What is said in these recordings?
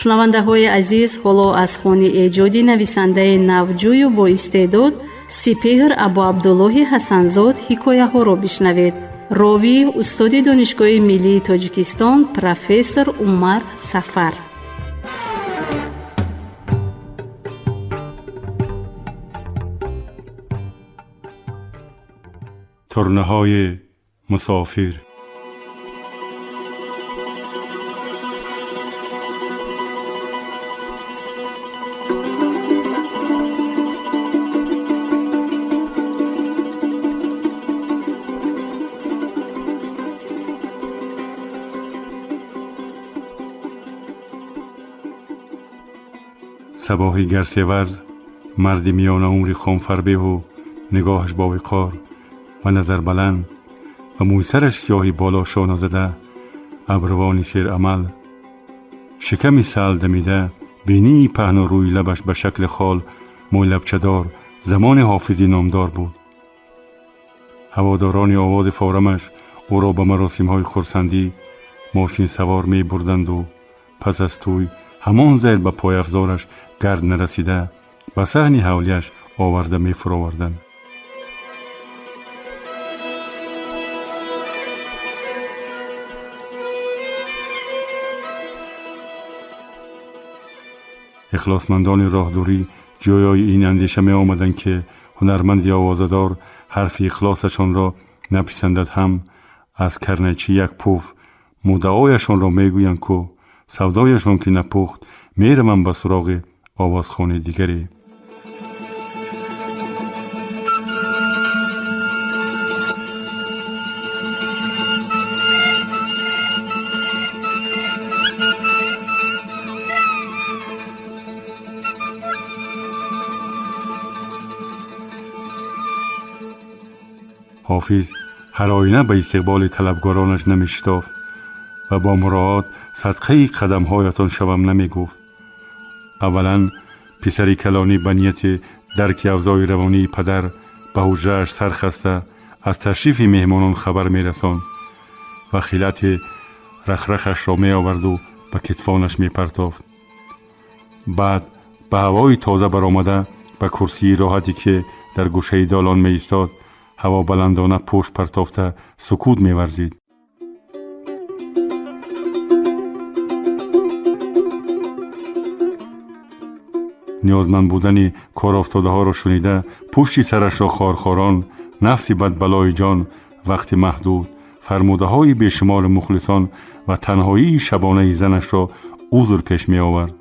Шунавандаҳои азиз, ҳоло аз хони эҷоди нависандаи навҷӯю боистеъдод Сипеҳр Абуабдуллоҳи Ҳасанзод ҳикояҳоро бишнавед. Ровӣ устоди Донишгоҳи миллии Тоҷикистон, профессор Умар Сафар. Турнаҳои мусофир. Сабоҳи Гарсеварз, марди миёнаумри хомфарбеҳу нигоҳаш бовиқор ва назарбаланд ва мӯйсараш сиёҳи боло шона зада, абрувони серамал, шиками сал дамида, бинии паҳну рӯи лабаш ба шакли хол мӯйлабчадор, замони Ҳофизи номдор буд. Ҳаводорони овози форамаш ӯро ба маросимҳои хурсандӣ мошинсавор мебурданду пас аз тӯй ҳамон зел ба пойафзораш гард нарасида ба саҳни ҳавлияш оварда мефуроварданд. Ихлосмандони роҳдурӣ ҷӯёи ин андеша меомаданд, ки ҳунарманди овозадор ҳарфи ихлосашонро написандад ҳам, аз карнайчӣ як пуф муддаояшонро мегӯянд, ку савдояшон ки напухт, мераванд ба суроғи овозхони дигаре. Ҳофиз ҳар оина ба истиқболи талабгоронаш намешитофт ва бо муроат садқаи қадамҳоятон шавам намегуфт. Аввалан, писари калонӣ ба нияти дарки авзои равонии падар ба ҳуҷрааш сархаста аз ташрифи меҳмонон хабар мерасонд ва хилати рахрахашро меоварду ба китфонаш мепартофт. Баъд ба ҳавои тоза баромада, ба курсии роҳате, ки дар гӯшаи долон меистод, ҳавобаландона пушт партофта сукут меварзид. Ниёзманд будани корофтодаҳоро шунида, пушти сарашро хорхорон, нафси бадбалои ҷон, вақти маҳдуд, фармудаҳои бешумори мухлисон ва танҳоии шабонаи занашро узр пеш меовард.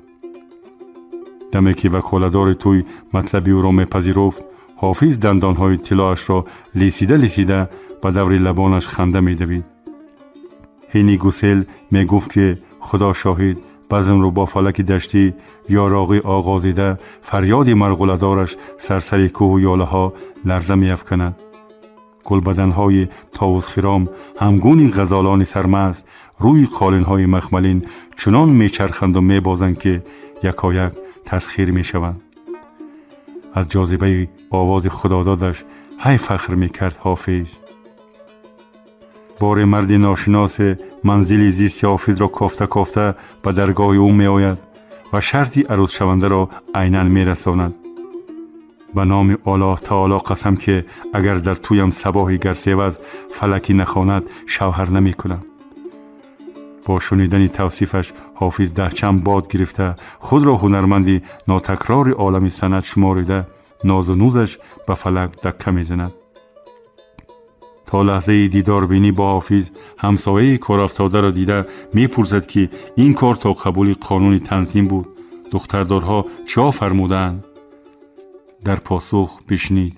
Даме ки ваколадори тӯй матлаби ӯро мепазируфт, Ҳофиз дандонҳои тиллоашро лисида лисида ба даври лабонаш ханда медавид. Ҳини гусел мегуфт, ки худо шоҳид, базмро бо фалаки даштӣ ёроғӣ оғозида, фарёди марғуладораш сарсари кӯҳу ёлаҳо ларза меафканад. Гулбаданҳои товусхиром ҳамгуни ғазолони сармаст рӯи қолинҳои махмалин чунон мечарханду мебозанд, ки якояк тасхир мешаванд. Аз ҷозибаи овози худододаш ҳай фахр мекард Ҳофиз. Боре марди ношиносе манзили зисти Ҳофизро кофта кофта ба даргоҳи ӯ меояд ва шарти арӯзшавандаро айнан мерасонад. Ба номи Оллоҳ таоло қасам, ки агар дар тӯям Сабоҳи Гарсеваз фалакӣ нахонад, шавҳар намекунам. Бо шунидани тавсифаш Ҳофиз даҳчанд бод гирифта, худро ҳунарманди нотакрори олами санъат шуморида, нозу нузаш ба фалак дакка мезанад. То лаҳзаи дидорбинӣ бо Ҳофиз ҳамсояи корафтодаро дида мепурсад, ки ин кор то қабули қонуни танзим буд, духтардорҳо чиҳо фармудаанд? Дар посух бишнид: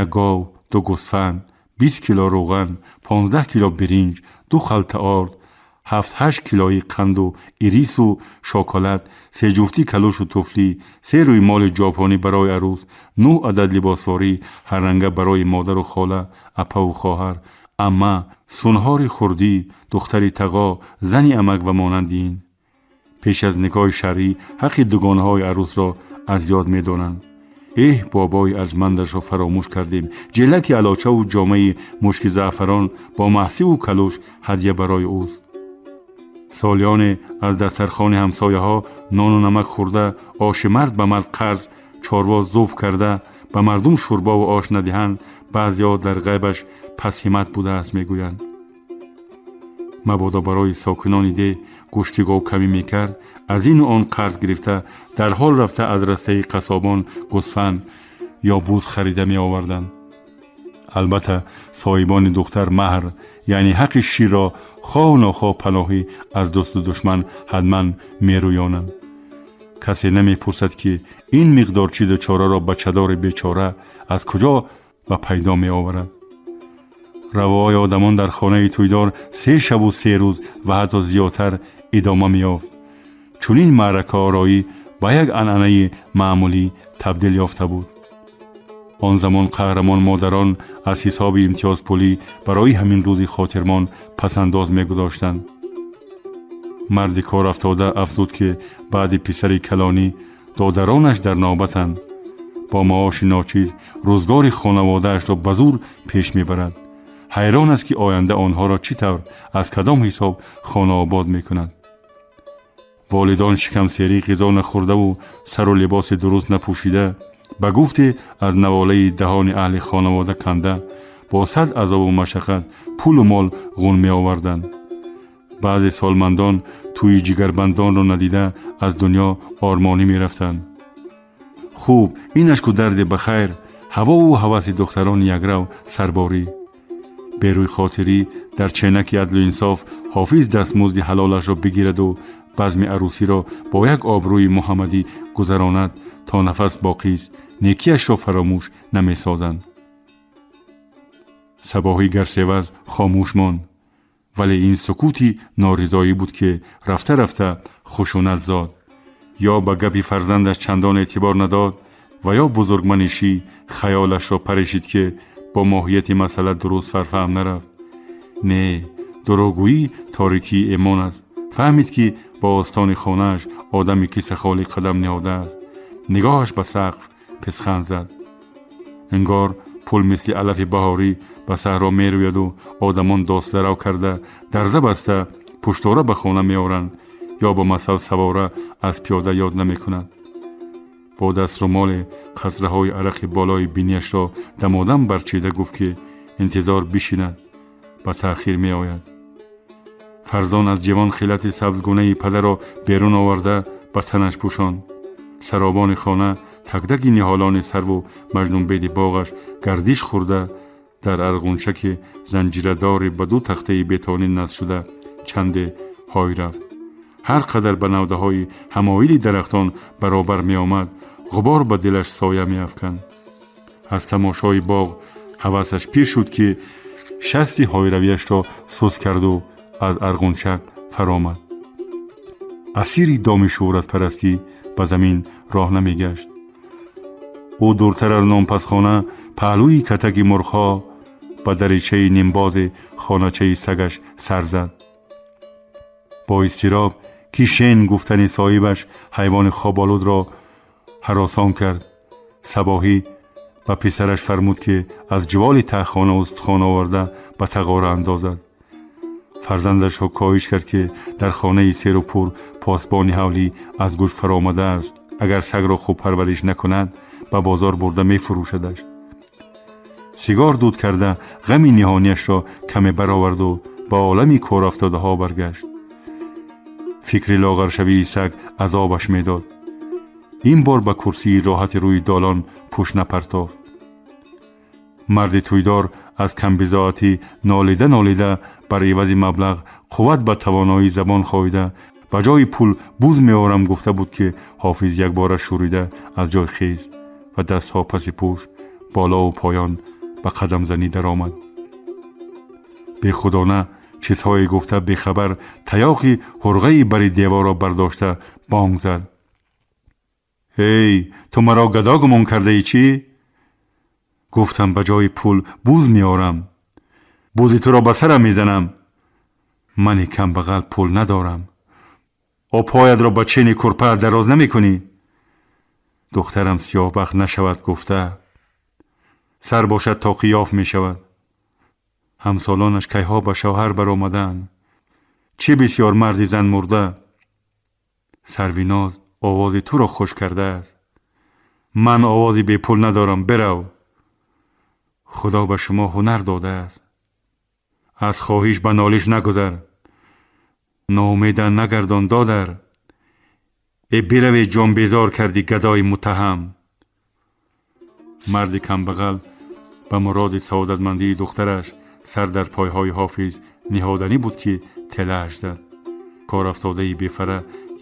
як гов, ду гӯсфанд, 20 кило рӯған, 15 кило биринҷ, ду халта орд, ҳафт-ҳашт килои қанду ирису шоколад, сеҷуфтӣ калӯшу туфлӣ, се рӯймоли ҷопонӣ барои арӯс, нӯҳ адад либосворӣ ҳарранга барои модару хола, апаву хоҳар, амма, сунҳори хурдӣ, духтари тағо, зани амак ва монанди ин. Пеш аз никоҳи шаръӣ ҳаққи дугонаҳои арӯсро аз ёд медонанд. Эҳ, бобои арҷмандашро фаромӯш кардем: ҷелаки алочаву ҷомаи мушки заъфарон бо маҳсиву калӯш ҳадя барои ӯст. Солиёне аз дастархони ҳамсояҳо нону намак хӯрда, оши мард ба мард қарз, чорво зуб карда, ба мардум шӯрбову ош надиҳанд, баъзеҳо дар ғайбаш пасҳимат будааст мегӯянд. Мабодо барои сокинони деҳ гӯшти гов камӣ мекард, аз ину он қарз гирифта, дар ҳол рафта аз растаи қассобон гӯсфанд ё буз харида меоварданд. Албатта, соҳибони духтар маҳр, яъне ҳаққи ширро хоҳу нохоҳ паноҳӣ аз дӯсту душман ҳатман мерӯёнанд. Касе намепурсад, ки ин миқдор чизу чораро бачадори бечора аз куҷо ба пайдо меоварад. Равои одамон дар хонаи тӯйдор 3 шабу 3 рӯз ва ҳатто зиёдтар идома меёфт. Чунин маъракаороӣ ба як анъанаи маъмулӣ табдил ёфта буд. Он замон қаҳрамон модарон аз ҳисоби имтиёзпулӣ барои ҳамин рӯзи хотирмон пасандоз мегузоштанд. Марди корафтода афзуд, ки баъди писари калонӣ додаронаш дар навбатанд. Бо маоши ночиз рӯзгори хонаводаашро ба зур пеш мебарад. Ҳайрон аст, ки оянда онҳоро чӣ тавр, аз кадом ҳисоб хонаобод мекунад. Волидон шикамсерӣ ғизо нахӯрдаву сару либоси дуруст напӯшида, ба гуфте аз наволаи даҳони аҳли хонавода канда, бо сад азобу машаққат пулу мол ғун меоварданд. Баъзе солмандон тӯйи ҷигарбандонро надида аз дунё ормонӣ мерафтанд. Хуб, инаш ку дарде ба хайр, ҳавову ҳаваси духтарони якрав сарборӣ. Берӯйхотирӣ дар ченаки адлу инсоф Ҳофиз дастмузди ҳалолашро бигираду базми арӯсиро бо як обрӯи муҳаммадӣ гузаронад, то нафас боқист, некиашро фаромӯш намесозанд. Сабоҳӣ гарсеваз хомӯш монд, вале ин сукути норизоӣ буд, ки рафта-рафта хушунат зод. Ё ба гапи фарзандаш чандон эътибор надод ва ё бузургманишӣ хаёлашро парешид, ки бо моҳияти масъала дуруст сарфаҳм нарафт. Не, дурӯғгӯӣ торикии эмон аст. Фаҳмид, ки бо остони хонааш одами кисахолӣ қадам ниҳодааст. Нигоҳаш ба сақф писханд зад. Ингор пул мисли алафи баҳорӣ ба саҳро мерӯяду одамон досдарав карда, дарза баста, пуштора ба хона меоранд ё ба масал савора аз пиёда ёд намекунад. Бо даструмоле қатраҳои арақи болои бинияшро дамодам барчида гуфт, ки интизор бишинад, ба таъхир меояд. Фарзон аз ҷивон хилати сабзгунаи падарро берун оварда ба танаш пӯшонд. Саробони хона, такдаки ниҳолони сарву маҷнунбеди боғаш гардиш хӯрда, дар арғунчаки занҷирадори ба 2 тахтаи бетонӣ насбшуда чанде ҳой рафт. Ҳар қадар ба навдаҳои ҳамоили дарахтон баробар меомад, ғубор ба дилаш соя меафканд. Аз тамошои боғ ҳавасаш пир шуд, ки шасти ҳойравиашро сус карду аз арғунчак фаромад. Асири доми шӯҳратпарастӣ ба замин роҳ намегашт. Ӯ дуртар аз нонпазхона, паҳлӯи катаки мурғҳо, ба даричаи нимбози хоначаи сагаш сар зад. Бо изтироб, ки шен гуфтани соҳибаш ҳайвони хоболудро ҳаросон кард, Сабоҳӣ ба писараш фармуд, ки аз ҷиволи таҳхона устухон оварда ба тағора андозад. Фарзандашро коҳиш кард, ки дар хонаи серу пур посбони ҳавлӣ аз гӯш фаромадааст, агар сагро хуб парвариш накунад, ба бозор бурда мефурӯшадаш. Сигор дуд карда ғами ниҳонияшро каме бароварду ба олами корафтодаҳо баргашт. Фикри лоғаршавии саг азобаш медод. Ин бор ба курсии роҳати рӯи долон пӯш напартофт. Марди тӯйдор аз камбизоатӣ нолида нолида бар ивази маблағ қувват ба тавоноии забон хоҳида, ба ҷои пул буз меорам гуфта буд, ки Ҳофиз якбора шӯрида аз ҷой хез ва дастҳо паси пӯш болову поён ба қадамзанӣ даромад. Бехудона чизҳое гуфта, бехабар таёқи ҳурғаи бари деворро бардошта бонг зад. Эй, ту маро гадо гумон кардаӣ чӣ? Гуфтам ба ҷои пул буз меорам. Бузи туро ба сарам мезанам. Мани камбағал пул надорам. О, поятро ба чени курпаат дароз намекунӣ? Духтарам сиёҳбахт нашавад гуфта. Сар бошад то қиёф мешавад. Ҳамсолонаш кайҳо ба шавҳар баромаданд. Чӣ бисёр марди зан мурда! Сарвиноз овози туро хуш кардааст. Ман овози бепул надорам, бирав. Худо ба шумо ҳунар додааст. Аз хоҳиш ба нолиш нагузар. Ноумеда нагардон, додар. Э, бираве, ҷонбезор кардӣ гадои муттаҳам. Марди камбағал ба муроди саодатмандии духтараш сар дар пойҳои Ҳофиз ниҳоданӣ буд, ки телааш зад. Корафтодаи бефара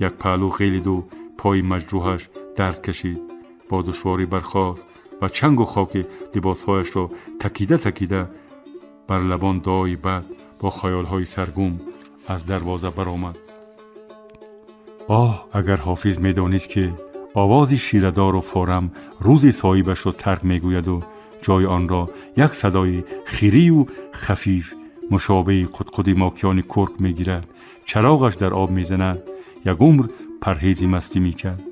як паҳлӯ ғелиду пои маҷрӯҳаш дард кашид. Бо душворӣ бархост ва чангу хоки либосҳояшро такида такида, бар лабон дуои бад, бо хаёлҳои саргум аз дарвоза баромад. Оҳ, агар Ҳофиз медонист, ки овози ширадору форам рӯзи соҳибашро тарк мегӯяду ҷои онро як садои хирию хафиф, мушобеҳи қудқуди мокиёни курк мегирад, чароғаш дар об мезанад, як умр парҳези мастӣ мекард.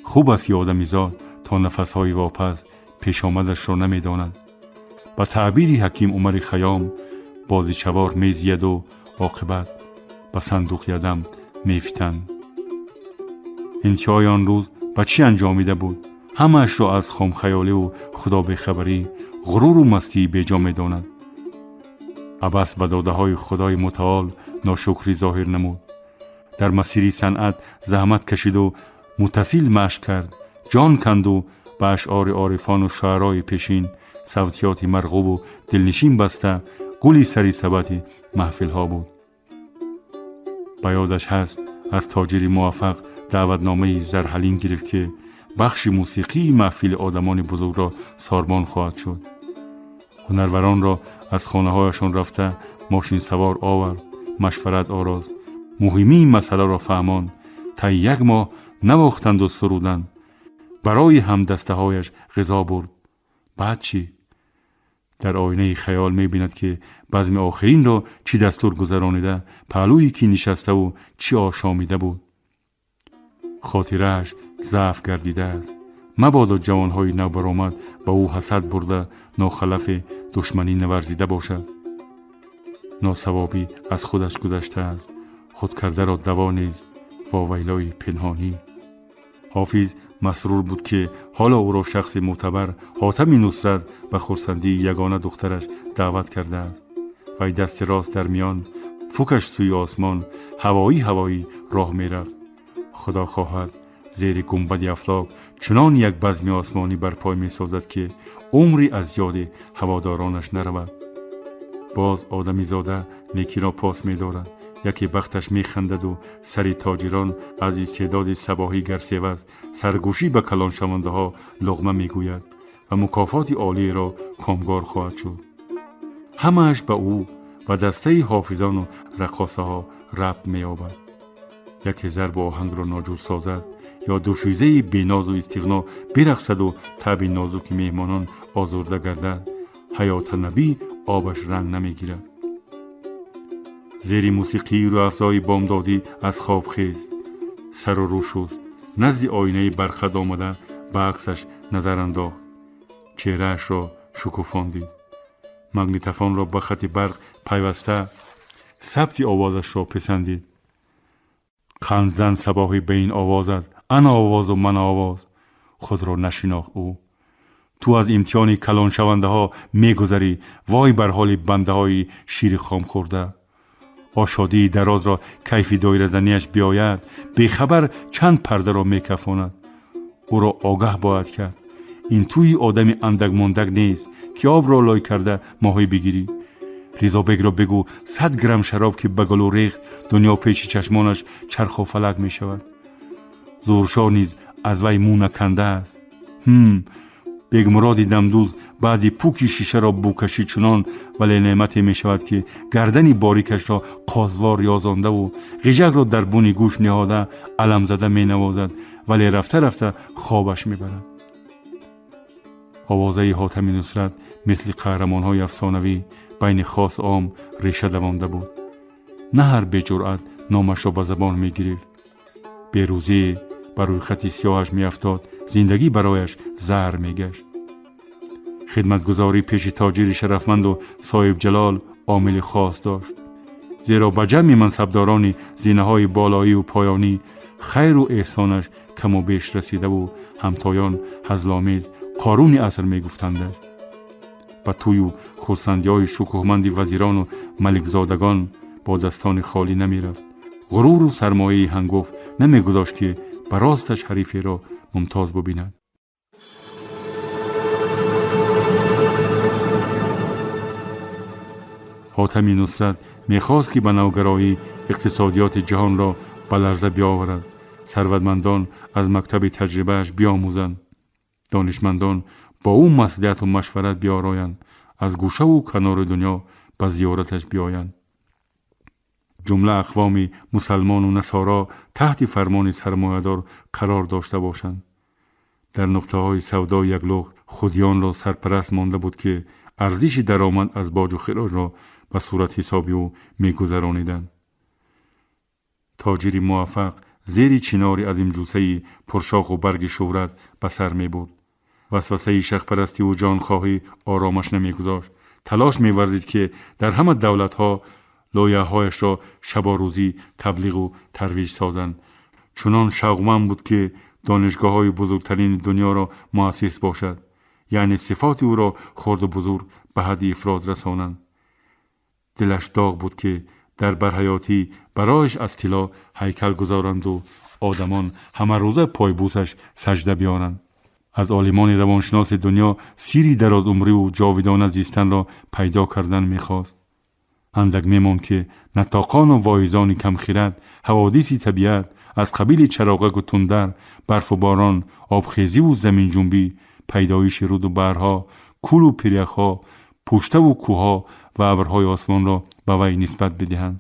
Хуб аст, ки одамизод то нафасҳои вопас пешомадашро намедонад. Ба таъбири ҳаким Умари Хаём, бозичавор мезияду оқибат ба сандуқи адам мефитанд. Интиҳои он рӯз ба чӣ анҷомида буд, ҳамаашро аз хомхаёливу худобехабарӣ, ғуруру мастии беҷо медонад. Абас ба додаҳои Худои Мутаол ношукрӣ зоҳир намуд. Дар масири санъат заҳмат кашиду муттасил машқ кард, ҷон канду ба ашъори орифону шуарои пешин савтиёти марғубу дилнишин баста, гули сари сабати маҳфилҳо буд. Ба ёдаш ҳаст, аз тоҷири муваффақ даъватномаи зарҳалин гирифт, ки бахши мусиқии маҳфили одамони бузургро сорбон хоҳад шуд. Ҳунарваронро аз хонаҳояшон рафта мошинсавор овард, машварат орост, муҳимии масъаларо фаҳмонд. Таи як моҳ навохтанду суруданд. Барои ҳамдастаҳояш ғизо бурд. Баъд чӣ? Дар оинаи хаёл мебинад, ки базми охиринро чӣ дастур гузаронида, паҳлӯи кӣ нишаставу чӣ ошомида буд. Хотирааш заъф гардидааст. Мабодо ҷавонҳои навбаромад ба ӯ ҳасад бурда, нохалафе душманӣ наварзида бошад. Носавобӣ аз худаш гузаштааст, худкардаро даво нест, вовайлои пинҳонӣ. Ҳофиз масрур буд, ки ҳоло ӯро шахси мӯътабар Ҳотами Нусрат ба хурсандии ягона духтараш даъват кардааст. Вай дасти рост дар миён, фукаш сӯи осмон, ҳавоӣ ҳавоӣ роҳ мерафт. Худо хоҳад, зери гумбади афлок чунон як базми осмонӣ барпой месозад, ки умре аз ёди ҳаводоронаш наравад. Боз одамизода некиро пос медорад. Яке бахташ механдаду сари тоҷирон аз истеъдоди сабоҳӣ гарсеваст, саргӯшӣ ба калоншавандаҳо луғма мегӯяд ва мукофоти олиеро комгор хоҳад шуд. Ҳамааш ба ӯ ва дастаи ҳофизону раққосаҳо рабт меёбад. Яке зарбу оҳангро ноҷур созад ё душизаи бенозу истиғно бирақсаду таъби нозуки меҳмонон озурда гардад, ҳаётанабӣ обаш ранг намегирад. Зери мусиқии рӯафзои бомдодӣ аз хоб хест, сару рӯ шуст, назди оинаи бархат омада, ба аксаш назар андохт, чеҳраашро шукуфон дид. Магнитофонро ба хати барқ пайваста, сабти овозашро писандид. Қандзан сабоҳӣ ба ин овозат, ана овозу ман овоз. Худро нашинохт ӯ. Ту аз имтиҳони калоншавандаҳо мегузарӣ, вой бар ҳоли бандаҳои шири хом хӯрда. Ошодии дарозро кайфи доиразанияш биёяд, бехабар чанд пардаро мекафонад. Ӯро огаҳ бояд кард. Ин тӯи одами андакмондак нест, ки обро лой карда моҳӣ бигирӣ. Ризобегро бигӯ, 100 грамм шароб ки ба гулӯ рехт, дунё пеши чашмонаш чарху фалак мешавад. Зӯршоҳ низ аз вай мӯ накандааст. Бегмуроди дамдуз баъди пӯки шишаро бӯкашӣ чунон вале неъмате мешавад, ки гардани борикашро қозвор ёзондаву ғижакро дар буни гӯш ниҳода, аламзада менавозад, вале рафта рафта хобаш мебарад. Овозаи Ҳотами Нусрат мисли қаҳрамонҳои афсонавӣ байни хос ом реша давонда буд. На ҳар беҷуръат номашро ба забон мегирифт. Берӯзие ба рӯйхати сиёҳаш меафтод, зиндагӣ барояш заҳр мегашт. Хидматгузорӣ пеши тоҷири шарафманду соҳибҷалол омили хос дошт. Зеро ба ҷамъи мансабдорони зинаҳои болоиву поёнӣ хайру эҳсонаш каму беш расидаву ҳамтоён ҳазломез Қоруни аср мегуфтандаш. Ба тӯю хурсандиҳои шукӯҳманди вазирону маликзодагон бо дастони холӣ намерафт. Ғуруру сармояи ҳангофт намегузошт, ки ба росташ ҳариферо мумтоз бубинад. Ҳотами Нусрат мехост, ки ба навгароӣ иқтисодиёти ҷаҳонро ба ларза биёварад, сарватмандон аз мактаби таҷрибааш биомӯзанд, донишмандон бо ӯ маслиҳату машварат биороянд, аз гӯшаву канори дунё ба зиёраташ биёянд. Ҷумла ақвоми мусалмону насоро таҳти фармони сармоядор қарор дошта бошанд. Дар нуқтаҳои савдои яклухт худиёнро сарпараст монда буд, ки арзиши даромад аз боҷу хироҷро ба суратҳисоби ӯ мегузарониданд. Тоҷири муваффақ зери чинори азимҷусаи пуршоху барги шӯҳрат ба сар мебурд. Васвасаи шахпарастиву ҷонхоҳӣ оромаш намегузошт. Талош меварзид, ки дар ҳама давлатҳо лоиҳаҳояшро шаборӯзӣ таблиғу тарвиҷ созанд. Чунон шавқманд буд, ки донишгоҳҳои бузургтарини дунёро муассис бошад, яъне сифоти ӯро хурду бузург ба ҳадди ифрот расонанд. Дилаш доғ буд, ки дар барҳаётӣ барояш аз тилло ҳайкал гузоранду одамон ҳамарӯза пойбӯсаш саҷда биёранд. Аз олимони равоншиноси дунё сирри дарозумриву ҷовидона зистанро пайдо кардан мехост. Андак мемонд, ки натоқону воизони камхират ҳаводиси табиат аз қабили чароғаку тундар, барфу борон, обхезиву заминҷунбӣ, пайдоиши руду баҳрҳо, кӯлу пиряхҳо, пуштаву кӯҳҳо ва абрҳои осмонро ба вай нисбат бидиҳанд.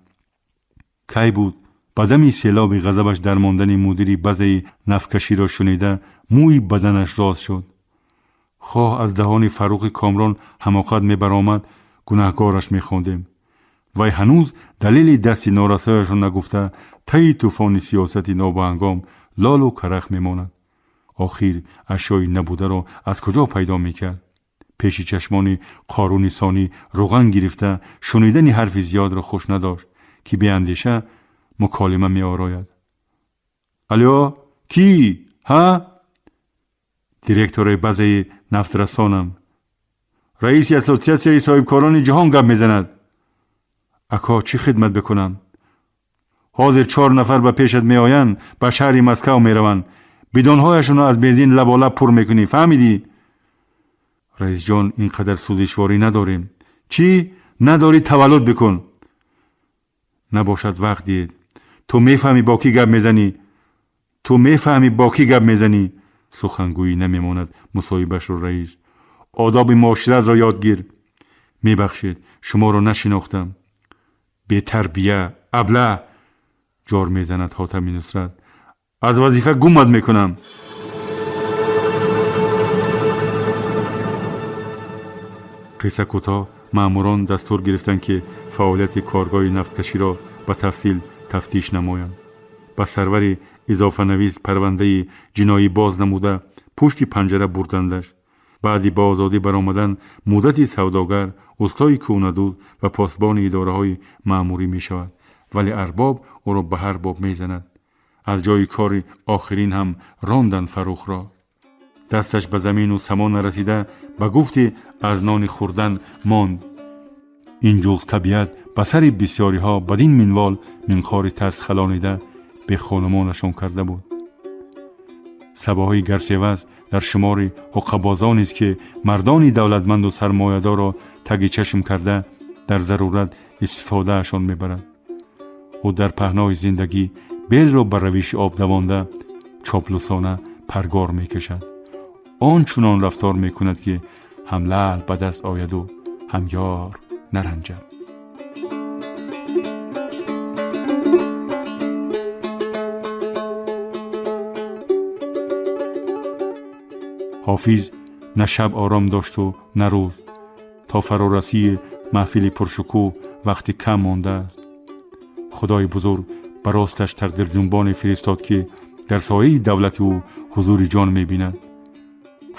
Кай буд, ба дами селоби ғазабаш дар мондани мудири базаи нафткаширо шунида, мӯи баданаш рост шуд. Хоҳ аз даҳони Фаррухи Комрон ҳамоқат мебаромад, гунаҳкораш мехондем. Вай ҳанӯз далели дасти норасояшро нагуфта, таи тӯфони сиёсати нобаҳангом лолу карах мемонад. Охир ашёи набударо аз куҷо пайдо мекард? Пеши чашмони Қоруни Сонӣ рӯған гирифта, шунидани ҳарфи зиёдро хуш надошт, ки беандеша муколима меорояд. Алё, кӣ? Ҳа, директори базаи нафтрасонам. Раиси ассотсиатсияи соҳибкорони ҷаҳон гап мезанад. Ако, чӣ хидмат бикунам? Ҳозир чор нафар ба пешат меоянд, ба шаҳри Москав мераванд. Бидонҳояшонро аз бензин лаболаб пур мекунӣ, фаҳмидӣ? Раисҷон, ин қадар сӯзишворӣ надорем. Чӣ надорӣ? Таваллуд бикун. Набошад, вақт диҳед. Ту мефаҳмӣ, бо кӣ гап мезанӣ? Ту мефаҳмӣ, бо кӣ гап мезанӣ? Сухангӯӣ намемонад мусоҳибашро раис. Одоби муоширатро ёд гир. Мебахшед, шуморо нашинохтам. Бетарбия, аблаҳ, ҷор мезанад Ҳотами Нусрат. Аз вазифа гумат мекунам. Қисса кӯтоҳ, маъмурон дастур гирифтанд, ки фаъолияти коргоҳи нафткаширо ба тафсил тафтиш намоянд. Ба сарвари изофанавис парвандаи ҷиноӣ боз намуда, пушти панҷара бурдандаш. Баъди ба озодӣ баромадан муддати савдогар, устои кӯнадуд ва посбони идораҳои маъмурӣ мешавад, вале арбоб ӯро ба ҳар боб мезанад. Аз ҷои кори охирин ҳам рондан Фаррухро. Дасташ ба замину само нарасида, ба гуфти аз нони хӯрдан монд. Ин ҷуғз табиат ба сари бисёриҳо бадин минвол минқори тарс халонида, бехонумонашон карда буд. Сабоҳии Гарсеваз дар шумори ҳуққабозонест, ки мардони давлатманду сармоядорро таги чашм карда, дар зарурат истифодаашон мебарад. Ӯ дар паҳнои зиндагӣ белро ба равиши об давонда, чоплусона паргор мекашад. Он чунон рафтор мекунад, ки ҳам лаъл ба даст ояду ҳам ёр наранҷад. Ҳофиз на шаб ором дошту на рӯз. То фарорасии маҳфили пуршукӯҳ вақти кам мондааст. Худои бузург ба росташ тақдирҷунбоне фиристод, ки дар сояи давлати ӯ ҳузури ҷон мебинад.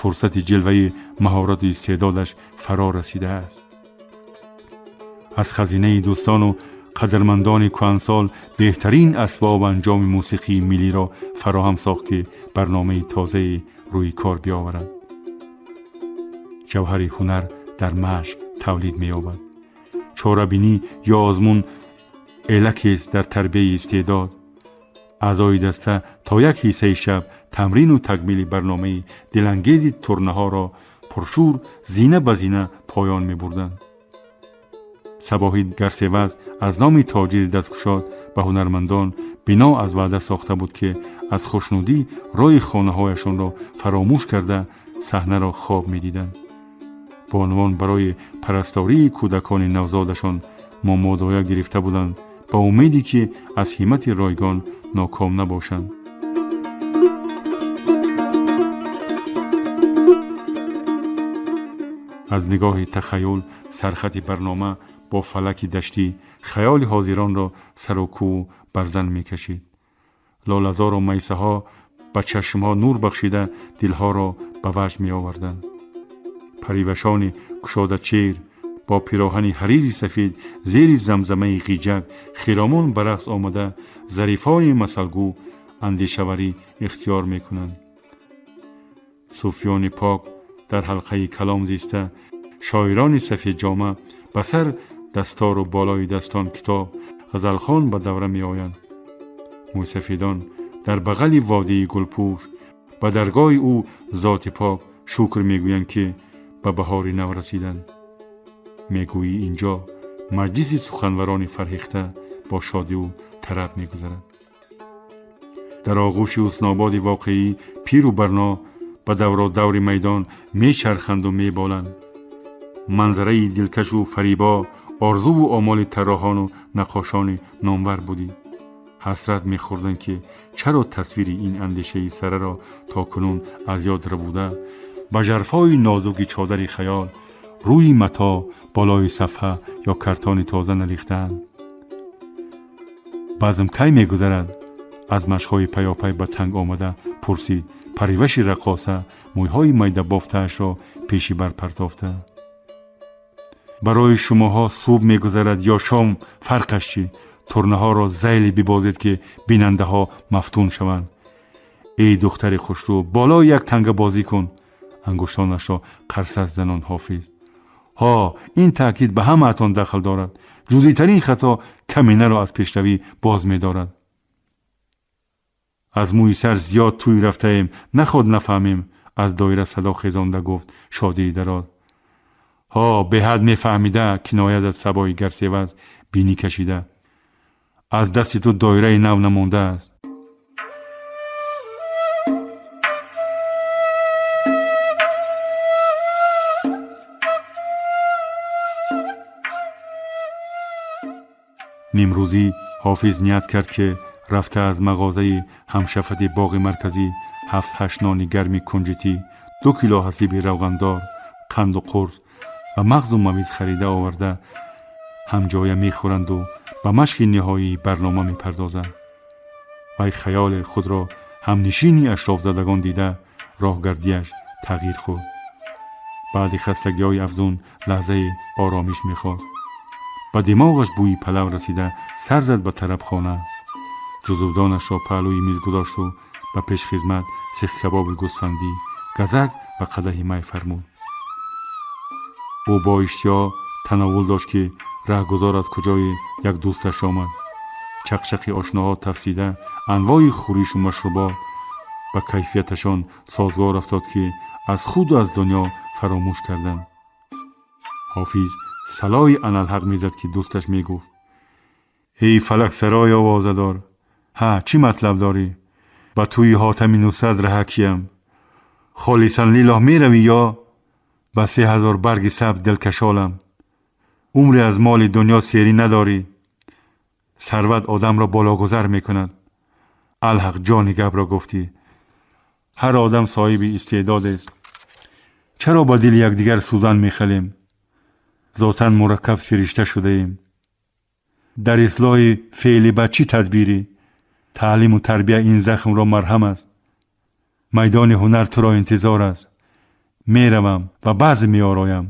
Фурсати ҷилваи маҳорату истеъдодаш фаро расидааст. Аз хазинаи дӯстону Қадрмандони кӯҳансол беҳтарин асбобу анҷоми мусиқии миллиро фароҳам сохт, ки барномаи тозае рӯи кор биёварад. Ҷавҳари ҳунар дар машқ тавлид меёбад. Чорабинӣ ё озмун элакест дар тарбияи истеъдод. Аъзои даста то як ҳиссаи шаб тамрину такмили барномаи дилангези турнаҳоро пуршӯр зина ба зина поён мебурданд. Сабоҳи Гарсеваз аз номи тоҷири дасткушод ба ҳунармандон бино аз ваъда сохта буд, ки аз хушнудӣ роҳи хонаҳояшонро фаромӯш карда саҳнаро хоб медиданд. Бонувон барои парастории кӯдакони навзодашон момодоя гирифта буданд, ба умеде ки аз ҳиммати ройгон ноком набошанд. Аз нигоҳи тахаюл сархати барнома бо фалаки даштӣ хаёли ҳозиронро сару кӯву барзан мекашид. Лолазору майсаҳо ба чашмҳо нур бахшида дилҳоро ба ваҷд меоварданд. Паривашони кушодачер бо пироҳани ҳарири сафед зери замзамаи ғиҷак хиромон ба рақс омада зарифони масалгӯ андешаварӣ ихтиёр мекунанд. Суфиёни пок дар ҳалқаи калом зиста, шоирони сафедҷома ба сар дастору болои дастон китоб ғазалхон ба давра меоянд. Мӯйсафедон дар бағали водии гулпӯш ба даргоҳи ӯ зоти пок шукр мегӯянд, ки ба баҳори нав расиданд. Мегӯӣ инҷо маҷлиси суханварони фарҳехта бо шодиву тараб мегузарад. Дар оғӯши ҳуснободи воқеӣ пиру барно ба давродаври майдон мечарханду меболанд. Манзараи дилкашу фарибо орзуву омоли тарроҳону наққошони номвар будӣ. Ҳасрат мехӯрданд, ки чаро тасвири ин андешаи сараро то кунун аз ёд рабуда ба жарфҳои нозуки чодари хаёл рӯи матоъ болои сафҳа ё картони тоза нарехтаанд. Базм кай мегузарад? Аз машқҳои паёпай ба танг омада пурсид париваши раққоса, мӯйҳои майдабофтаашро пеши бар партофта. Барои шумоҳо субҳ мегузарад ё шом, фарқаш чӣ? Турнаҳоро зайле бибозед, ки бинандаҳо мафтун шаванд. Эй духтари хушрӯ, болои як танга бозӣ кун. Ангуштонашро қарсас занон Ҳофиз. Ҳо, ин таъкид ба ҳамаатон дахл дорад. Ҷузъитарин хато каминаро аз пешравӣ боз медорад. Аз мӯи сар зиёд тӯй рафтаем, наход нафаҳмем, аз доира садо хезонда гуфт Шодии Дароз. Ҳо, беҳад мефаҳмида, киноя зад Сабои Гарсеваз бинӣ кашида. Аз дасти ту доираи нав намондааст. Нимрӯзӣ Ҳофиз ният кард, ки рафта аз мағозаи ҳамшафати боғи марказӣ 7-8 нони гарми кунҷитӣ, 2 кило ҳасиби равғандор, қанду қурс ва мағзу мавиз харида оварда ҳамҷоя мехӯранду ба машқи ниҳоии барнома мепардозанд. Вай хаёли худро ҳамнишини ашрофзадагон дида роҳгардиаш тағйир хӯрд. Баъди хастагиҳои афзун лаҳзаи оромиш мехост. Ба димоғаш бӯи палав расида сар зад ба тарабхона. Ҷузувдонашро паҳлӯи миз гузошту ба пешхизмат сихкабоби гӯсфандӣ, газак ва қадаҳи май фармуд. Ӯ бо иштиҳо тановул дошт, ки раҳгузор аз куҷои як дӯсташ омад. Чақчақи ошноҳо тафсида анвои хӯришу машрубот ба кайфияташон созгор афтод, ки аз худу аз дунё фаромӯш карданд. Ҳофиз салои аналҳақ мезад, ки дӯсташ мегуфт: эй фалаксарои овозадор, ҳа, чӣ матлаб дорӣ? Ба тӯи Ҳотами Нусрат раҳакиям. Холисан лилоҳ меравӣ ё ба 3000 барги сабз дилкашолам? Умре аз моли дунё серӣ надорӣ. Сарват одамро балогузар мекунад. Алҳақ ҷони гапро гуфтӣ. Ҳар одам соҳиби истеъдодест. Чаро ба дили якдигар сӯзан мехалем? Зотан мураккаб сиришта шудаем. Дар ислоҳи феъли бад чӣ тадбирӣ? Таълиму тарбия ин захмро марҳам аст. Майдони ҳунар туро интизор аст. Меравам ва баъзе меороям.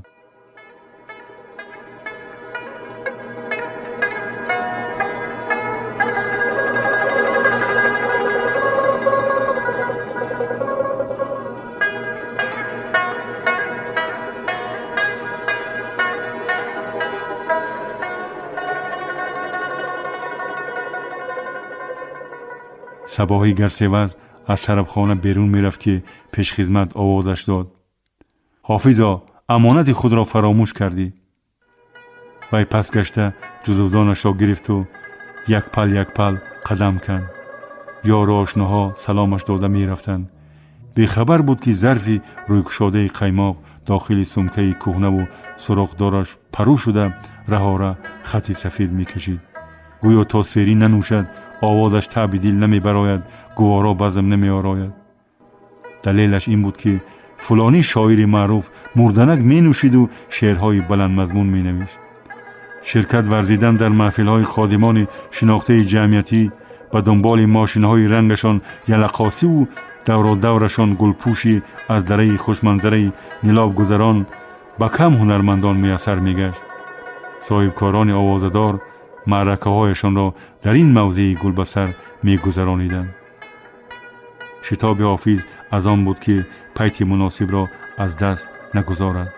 Сабоҳӣ Гарсеваз аз тарабхона берун мерафт, ки пешхизмат овозаш дод: «Ҳофизо, амонати худро фаромӯш кардӣ». Вай пас гашта ҷузувдонашро гирифту як пал як пал қадам канд. Ёру ошноҳо саломаш дода мерафтанд. Бехабар буд, ки зарфи рӯйкушодаи қаймоқ дохили сумкаи кӯҳнаву суроғдораш парӯ шуда, раҳора хати сафед мекашид. Гӯё то серӣ нанӯшад, овозаш таъби дил намебарояд, гуворо базм намеорояд. Далелаш ин буд, ки фулонӣ шоири маъруф мурданак менӯшиду шеърҳои баландмазмун менавишт. Ширкат варзидан дар маҳфилҳои ходимони шинохтаи ҷамъиятӣ ба дунболи мошинҳои рангашон ялақосиву давродаврашон гулпӯши аз дараи хушманзараи Нилобгузарон ба кам ҳунармандон муяссар мегашт. Соҳибкорони овозадор маъракаҳояшонро дар ин мавзеи гулбасар мегузарониданд. Шитоби Ҳофиз аз он буд, ки пайти муносибро аз даст нагузорад.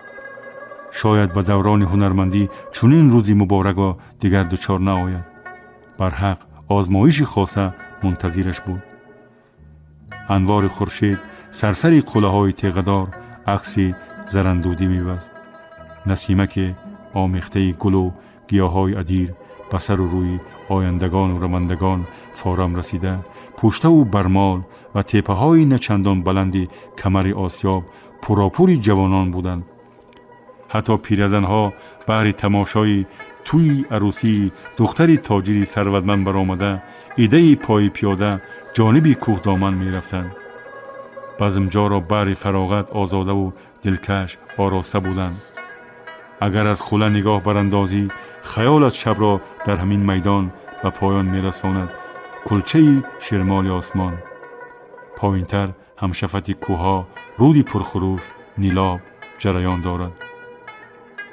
Шояд ба даврони ҳунармандӣ чунин рӯзи муборакро дигар дучор наояд. Барҳақ, озмоиши хоса мунтазираш буд. Анвори хуршед сарсари қуллаҳои теғадор акси зарандудӣ мебаст. Насимаке омехтаи гулу гиёҳҳои адир ба сару рӯи ояндагону равандагон форам расида, пуштаву бармол ва теппаҳои начандон баланди камари осиёб пурропури ҷавонон буданд. Ҳатто пиразанҳо баҳри тамошои тӯи арӯсии духтари тоҷири сарватманд баромада, идаи пои пиёда ҷониби кӯҳдоман мерафтанд. Базмҷоро баҳри фароғат озодаву дилкаш ороста буданд. Агар аз хула нигоҳ барандозӣ, хаёлат шабро дар ҳамин майдон ба поён мерасонад кулчаи ширмоли осмон. Поинтар, ҳамшафати кӯҳҳо, руди пурхурӯш Нилоб ҷараён дорад.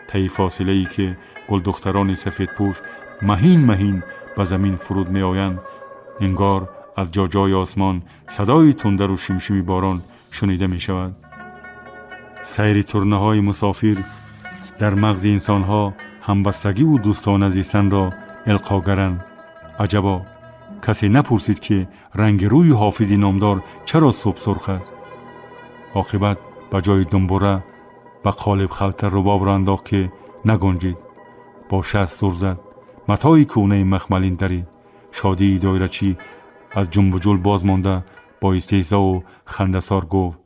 Таи фосилае ки гулдухтарони сафедпӯш маҳин маҳин ба замин фуруд меоянд, ингор аз ҷоҷои осмон садои тундару шимшими борон шунида мешавад. Сайри турнаҳои мусофир дар мағзи инсонҳо ҳамбастагиву дӯстона зистанро илқогаранд. Аҷабо, касе напурсид, ки ранги рӯи Ҳофизи номдор чаро субҳсурх аст. Оқибат ба ҷои думбура ба қолиб халта рубобро андохт, ки нагунҷид. Бо шаст зур зад, матои кӯнаи махмалин дарид. Шодии доирачӣ аз ҷумбуҷул боз монда, бо истеҳзову хандасор гуфт: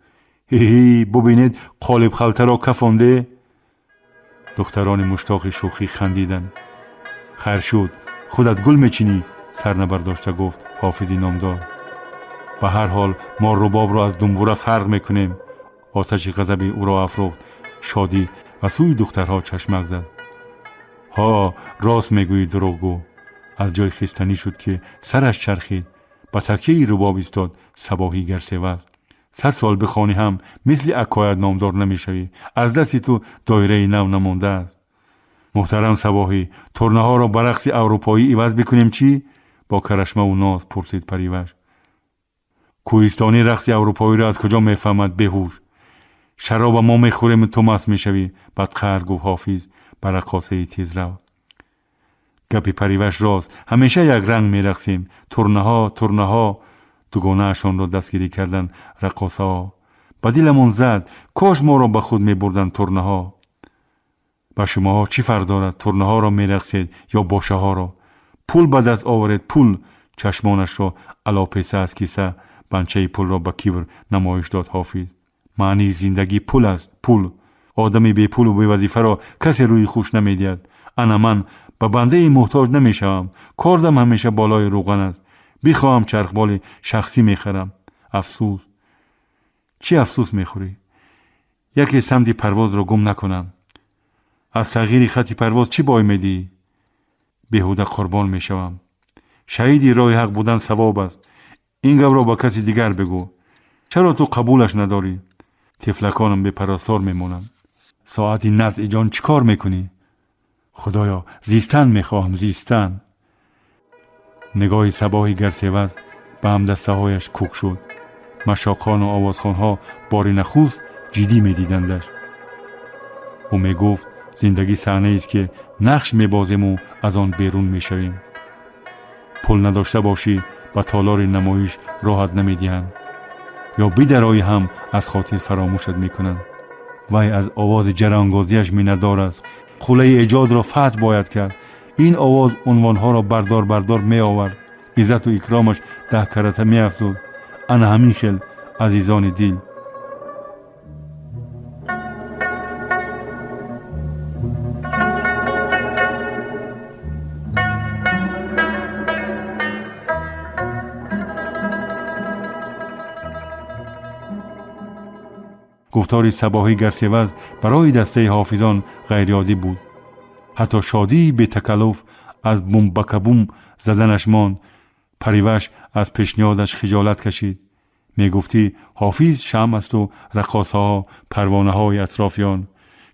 «Ҳи, бубинед, қолибхалтаро кафонде». Духтарони муштоқи шӯхӣ хандиданд. «Хайр шуд, худат гул мечинӣ», сар набардошта гуфт Ҳофизи номдор. «Ба ҳар ҳол мо рубобро аз думбура фарқ мекунем», оташи ғазаби ӯро афрӯхт Шодӣ ва сӯи духтарҳо чашмак зад. «Ҳо, рост мегӯӣ, дурӯғгӯ». Аз ҷой хистанӣ шуд, ки сараш чархид. Ба такяи рубоб истод Сабоҳӣ Гарсеваз. «100 сол бихонӣ ҳам мисли акоят номдор намешавӣ. Аз дасти ту доираи нав намондааст». «Муҳтарам Сабоҳӣ, турнаҳоро ба рақси аврупоӣ иваз бикунем чӣ?» бо карашмаву ноз пурсид Париваш. «Кӯҳистонӣ рақси аврупоиро аз куҷо мефаҳмад, беҳуш? Шароба мо мехӯрему ту маст мешавӣ», бадқаҳр гуфт Ҳофиз ба раққосаи тезрав. «Гапи Париваш рост, ҳамеша якранг мерақсем». «Турнаҳо, турнаҳо», дугонаашонро дастгирӣ карданд раққосаҳо. «Ба диламон зад, кош моро ба худ мебурданд турнаҳо». «Ба шумоҳо чӣ фарқ дорад, турнаҳоро мерақсед ё бошаҳоро? Пул ба даст оваред, пул». Чашмонашро алопеса аз киса банчаи пулро ба кибр намоиш дод Ҳофиз. «Маънии зиндагӣ пул аст, пул. Одами бепулу бевазифаро касе рӯи хуш намедиҳад. Ана ман ба бандае муҳтоҷ намешавам, кордам ҳамеша болои рӯған аст. Бихоҳам, чархболи шахсӣ мехарам. Афсӯс». «Чӣ афсӯс мехӯрӣ?» «Яке самти парвозро гум накунам». «Аз тағйири хати парвоз чӣ бой медиҳӣ?» «Беҳуда қурбон мешавам. Шаҳиди роҳи ҳақ будан савоб аст. Ин гапро ба каси дигар бигӯ. Чаро ту қабулаш надорӣ?» «Тифлаконам бепарастор мемонанд». «Соати назъи ҷон чӣ кор мекунӣ?» «Худоё, зистан мехоҳам, зистан». Нигоҳи Сабоҳи Гарсеваз ба ҳамдастаҳояш кӯк шуд. Машоқхону овозхонҳо бори нахуст ҷиддӣ медидандаш. Ӯ мегуфт, зиндагӣ саҳнаест, ки нақш мебозему аз он берун мешавем. Пул надошта бошӣ. ба толори намоиш роҳат намедиҳанд ё бидарои ҳам аз хотир фаромӯшат мекунанд. Вай аз овози ҷарангозиаш миннатдор аст. Қуллаи эҷодро фатҳ бояд кард. Ин овоз унвонҳоро бардор бардор меовард, иззату икромаш даҳкарата меафзуд. Ана ҳамин хел, азизони дил. Гуфтори сабоҳӣ гарсеваз барои дастаи ҳофизон ғайриоддӣ буд. Ҳатто шодии бетакаллуф аз бумбакабум заданаш монд. Париваш аз пешниҳодаш хиҷолат кашид. Мегуфтӣ ҳофиз шамъ асту раққосаҳо парвонаҳои атрофи он.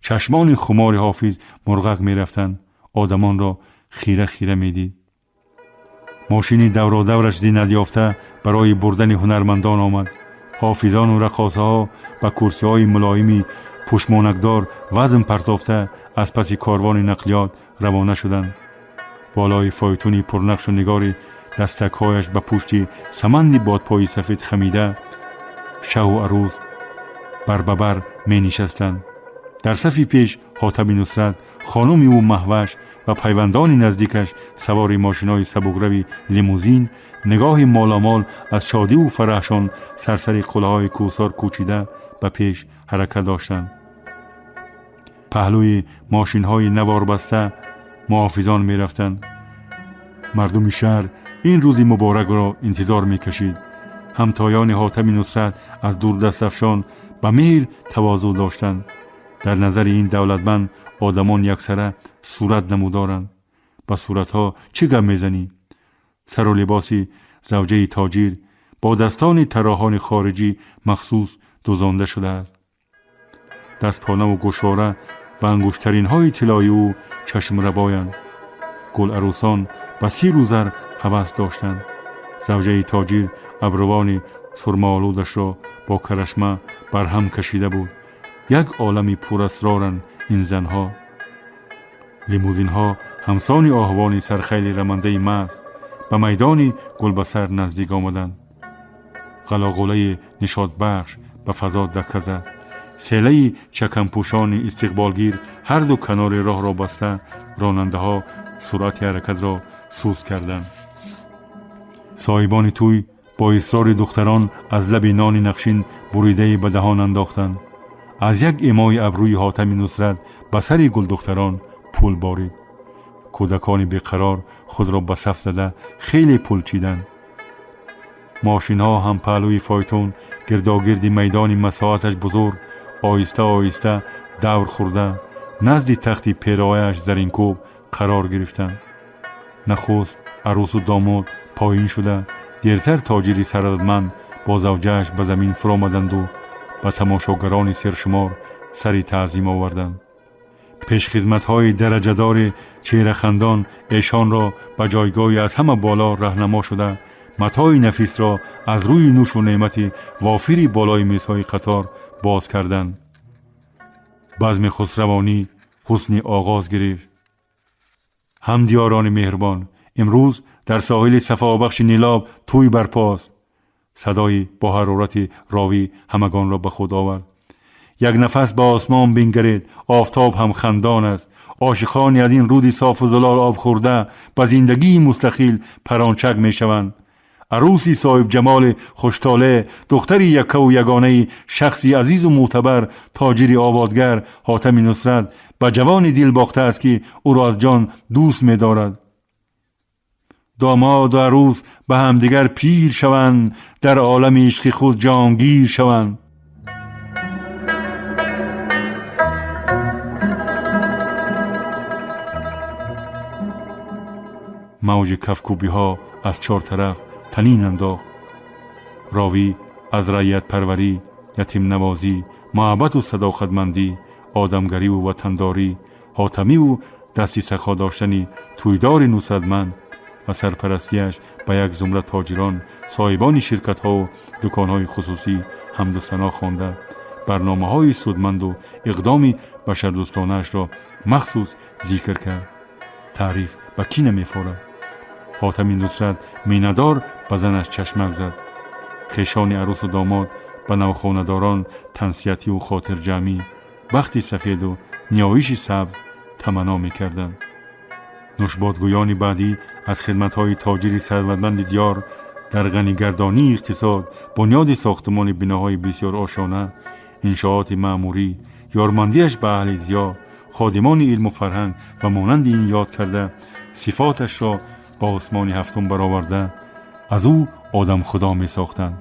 Чашмони хумори ҳофиз мурғак мерафтанд, одамонро хира хира медид. Мошини давродавраш зинатёфта барои бурдани ҳунармандон омад. Ҳофизону раққосаҳо ба курсиҳои мулоими пушмонакдор вазн партофта аз паси корвони нақлиёт равона шуданд. Болои фойтуни пурнақшу нигори дастакҳояш ба пушти саманди бодпои сафед хамида шаҳу арӯз барбабар менишастанд. Дар сафи пеш Ҳотами Нусрат, хонуми ӯ Маҳваш ва пайвандони наздикаш савори мошинои сабукрави лимузин, нигоҳи моломол аз шодиву фараҳшон сарсари қуллаҳои кӯҳсор кӯчида ба пеш ҳаракат доштанд. Паҳлӯи мошинҳои наворбаста муҳофизон мерафтанд. Мардуми шаҳр ин рӯзи муборакро интизор мекашид. Ҳамтоёни Ҳотами Нусрат аз дурдастафшон ба меҳр тавозӯъ доштанд. Дар назари ин давлатманд одамон яксара сурат намудоранд. Ба суратҳо чӣ гап мезанӣ? Сару либоси завҷаи тоҷир бо дастони тарроҳони хориҷӣ махсус дузонда шудааст. Дастпонаву гӯшвора ва ангуштаринҳои тиллои ӯ чашмрабоянд. Гуларӯсон ба сиру зар ҳавас доштанд. Завҷаи тоҷир абрувони сурмаолудашро бо карашма барҳам кашида буд. Як олами пурасроранд ин занҳо. Лимузинҳо ҳамсони оҳвони сархайли рамандаи маст ба майдони гулбасар наздик омаданд. Ғалоғулаи нишотбахш ба фазо дакка зад. Селаи чакампӯшони истиқболгир ҳарду канори роҳро баста, ронандаҳо суръати ҳаракатро сус карданд. Соҳибони тӯй бо исрори духтарон аз лаби нони нақшин буридаи ба даҳон андохтанд. Аз як эмои абрӯи Ҳотами Нусрат ба сари гулдухтарон пул борид. Кӯдакони беқарор худро ба саф зада хеле пул чиданд. Мошинҳо ҳам паҳлӯи фойтун гирдогирди майдони масоҳаташ бузург оҳиста оҳиста давр хӯрда назди тахти перояаш заринкӯб қарор гирифтанд. Нахуст арӯсу домод поин шуда, дертар тоҷири сарватманд бо завҷааш ба замин фуромаданду ба тамошогарони сершумор сари таъзим оварданд. Пешхизматҳои дараҷадори чеҳрахандон эшонро ба ҷойгоҳи аз ҳама боло раҳнамо шуда, матои нафисро аз рӯи нӯшу неъмати вофири болои мизҳои қатор боз карданд. Базми хусравонӣ ҳусни оғоз гирифт. Ҳамдиёрони меҳрубон, имрӯз дар соҳили сафобахши Нилоб тӯй барпост. Садои бо ҳарорати ровӣ ҳамагонро ба худ овард. Як нафас ба осмон бингаред, офтоб ҳам хандон аст. Ошиқони аз ин руди софу зулол об хӯрда ба зиндагии мустақил парончак мешаванд. Арӯси соҳибҷамоли хуштолеъ, духтари яккаву ягонаи шахси азизу мӯътабар, тоҷири ободгар Ҳотами Нусрат ба ҷавони дил бохтааст, ки ӯро аз ҷон дӯст медорад. Домоду арӯс ба ҳамдигар пир шаванд, дар олами ишқи худ ҷонгир шаванд. Мавҷи кафкӯбиҳо аз чор тараф танин андохт. Ровӣ аз раиятпарварӣ, ятимнавозӣ, муҳаббату садоқатмандӣ, одамгариву ватандорӣ, ҳотамиву дасти сахо доштани тӯйдори нусратманд ва сарпарастиаш ба як зумра тоҷирон, соҳибони ширкатҳову дуконҳои хусусӣ ҳамду сано хонда, барномаҳои судманду иқдоми башардӯстонаашро махсус зикр кард. Таъриф ба кӣ намефорад? Ҳотами Нусрат миннатдор ба занаш чашмак зад. Хешони арӯсу домод ба навхонадорон тансиятиву хотирҷамъӣ, бахти сафеду ниёиши сабз таманно мекарданд. Нушбодгӯёни баъдӣ аз хидматҳои тоҷири сарватманди диёр дар ғанигардонии иқтисод, бунёди сохтмони биноҳои бисёрошона, иншооти маъмурӣ, ёрмандиаш ба аҳли зиё, ходимони илму фарҳанг ва монанди ин ёд карда, сифоташро ба осмони ҳафтум бароварда, аз ӯ одамхудо месохтанд.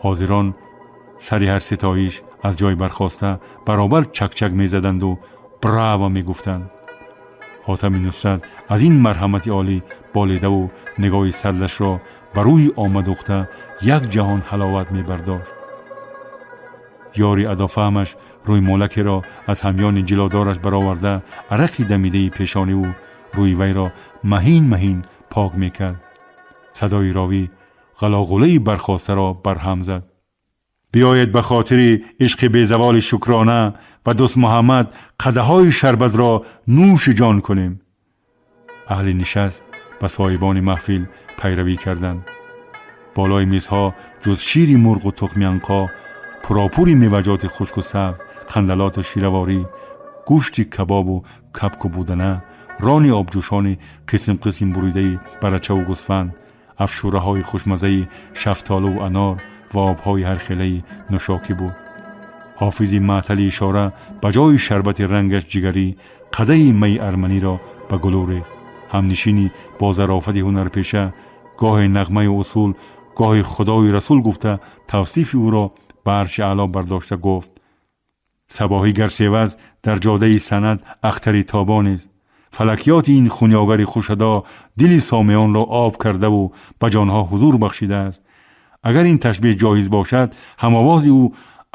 Ҳозирон сари ҳар ситоиш аз ҷой бархоста баробар чакчак мезаданду браво мегуфтанд. Ҳотами Нусрат аз ин марҳамати олӣ болидаву нигоҳи сардашро ба рӯи омадухта як ҷаҳон ҳаловат мебардошт. Ёри адофаҳмаш рӯймолакеро аз ҳамёни ҷилодораш бароварда, арақи дамидаи пешониву рӯи вайро маҳин маҳин пок мекард. Садои ровӣ ғалоғулаи бархостаро барҳам зад. Биёед ба хотири ишқи безаволи Шукрона ва дӯст Муҳаммад қадаҳҳои шарбатро нӯши ҷон кунем. Аҳли нишаст ба соҳибони маҳфил пайравӣ карданд. Болои мизҳо ҷуз шири мурғу тухми анқо, пуропури меваҷоти хушку сабз, қандалоту шираворӣ, гӯшти кабобу кабку будана, рони обҷӯшони қисм қисм буридаи барачаву гӯсфанд, афшураҳои хушмаззаи шафтолуву анор ва обҳои ҳархелаи нӯшокӣ буд. Ҳофизи маътали ишора ба ҷои шарбати рангаш ҷигарӣ қадаҳи майи арманиро ба гулӯ рехт. Ҳамнишини бо зарофати ҳунарпеша гоҳе нағмаю усул, гоҳе худою расул гуфта тавсифи ӯро ба арши аъло бардошта гуфт: сабоҳӣ Гарсеваз дар ҷодаи санъат ахтари тобонест. Фалакиёти ин хунёгари хушадо дили сомеонро об кардаву ба ҷонҳо ҳузур бахшидааст. Агар ин ташбеҳ ҷоиз бошад, ҳамовози ӯ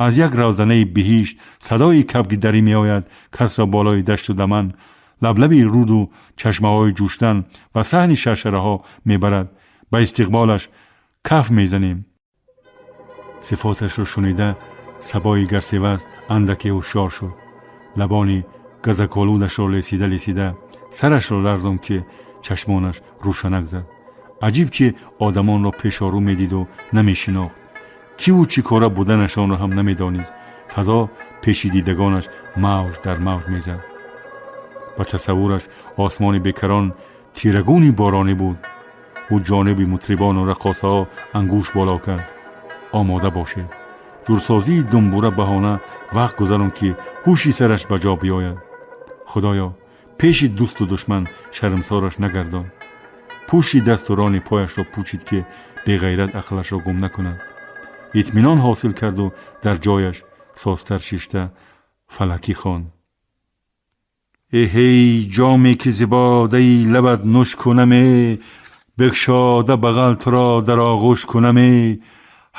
аз як равзанаи биҳишт садои кабки дарӣ меояд, касро болои дашту даман, лаблаби руду чашмаҳои ҷӯштан ва саҳни шаршараҳо мебарад. Ба истиқболаш каф мезанем. Сифоташро шунида сабои Гарсеваз андаке ҳушёр шуд. Лабони газаколудашро лесида лесида сарашро ларзон, ки чашмонаш рӯшанак зад. Аҷиб ки одамонро пешорӯ медиду намешинохт. Киву чӣ кора буданашонро ҳам намедонист. Фазо пеши дидагонаш мавҷ дар мавҷ мезад. Ба тасаввураш осмони бекарон тирагуни боронӣ буд. Ӯ ҷониби мутрибону раққосаҳо ангуш боло кард. Омода бошед. Ҷурсозии думбура баҳона вақт гузарон, ки ҳуши сараш ба ҷо биёяд. Худоё, пеши дӯсту душман шармсораш нагардон. Пӯши дасту рони пояшро пӯчид, ки беғайрат ақлашро гум накунад. Итминон ҳосил карду дар ҷояш созтар шишта фалакӣ хонд. Эҳей, ҷоме ки зибодаи лабат нӯш кунаме, бикшода бағал туро дар оғӯш кунаме,